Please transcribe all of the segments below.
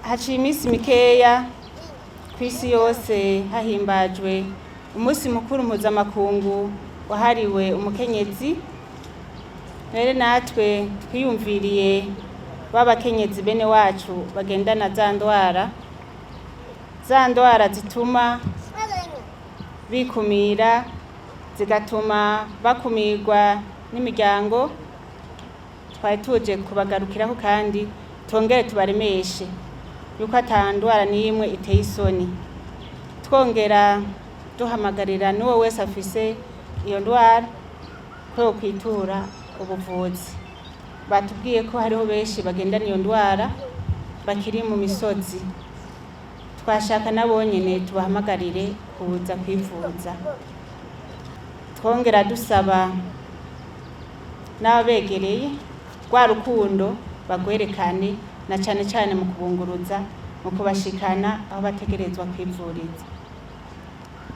Haciye iminsi mikeya ku isi yose hahimbajwe umunsi mukuru mpuzamakungu wahariwe umukenyezi. Rero natwe twiyumviriye b'abakenyezi bene wacu bagendana za ndwara, za ndwara zituma bikumira, zigatuma bakumirwa n'imiryango. Twari tuje kubagarukiraho kandi tongere tubaremeshe yuko ata ndwara n'imwe iteye isoni, twongera duhamagarira n'uwo wese afise iyo ndwara ko yokwitura ubuvuzi. Batubwiye ko hariho benshi bagendana iyo ndwara bakiri mu misozi. Twashaka nabo nyene tubahamagarire kuza kwivuza. Twongera dusaba n'ababegereye rwa rukundo bagwerekane, na cane cane mu kubunguruza, mu kubashikana aho bategerezwa kwivuriza.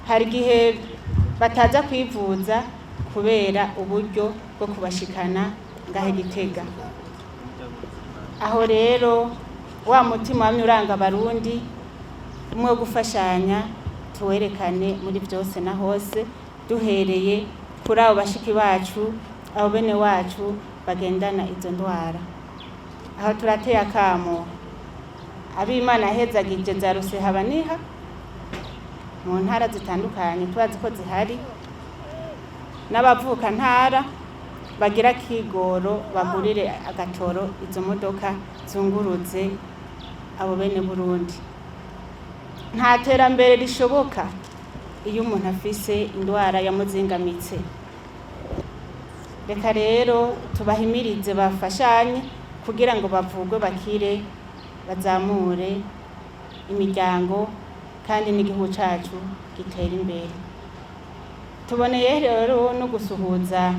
Hari igihe bataza kwivuza kubera uburyo bwo kubashikana ngahe Gitega. Aho rero wa mutima wamye uranga Abarundi, umwe wo gufashanya, tuwerekane muri byose na hose, duhereye kuri abo bashiki bacu, abo bene wacu bagendana izo ndwara. Aho turateye akamo ab'Imana yahezagije za rusehabaniha mu ntara zitandukanye, tubazi ko zihari, n'abavuka ntara bagira kigoro bagurire agatoro izo modoka zunguruze abo bene Burundi. Nta terambere rishoboka iyo umuntu afise indwara yamuzingamitse. Reka rero tubahimirize bafashanye kugira ngo bavugwe bakire, bazamure imiryango kandi n'igihugu cacu gitere imbere. Tuboneye rero no gusuhuza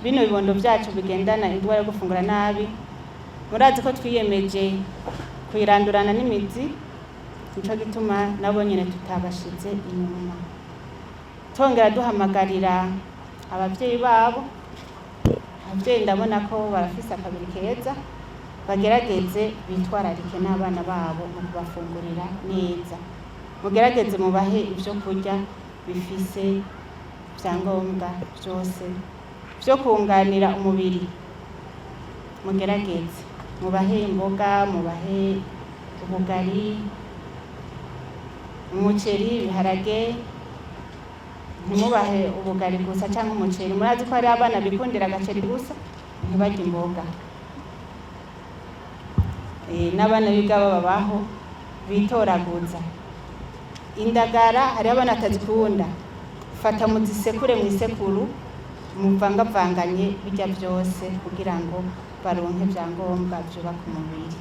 bino bibondo vyacu bigendana indwara yo gufungura nabi. Murazi ko twiyemeje kuyirandurana n'imizi, nico gituma nabo nyene tutabashize inyuma. Tongera duhamagarira abavyeyi babo. Abavyeyi ndabona ko barafise akabiri keza, bagerageze bitwararike n'abana babo mu kubafungurira neza. Mugerageze mubahe ivyo kurya bifise vyangombwa vyose vyo kunganira umubiri. Mugerageze mubahe imboga, mubahe ubugari, umuceri, ibiharage. Ntimubahe ubugari gusa cyangwa umuceri. Murazi ko hari abana bikundira agaceri gusa ntibarye imboga. N'abana biga babaho bitoraguza indagara. Hariho abana batazikunda. Fata muzisekure mu isekuru, muvangavanganye bijya byose kugira ngo baronke ibyangombwa byubaka umubiri.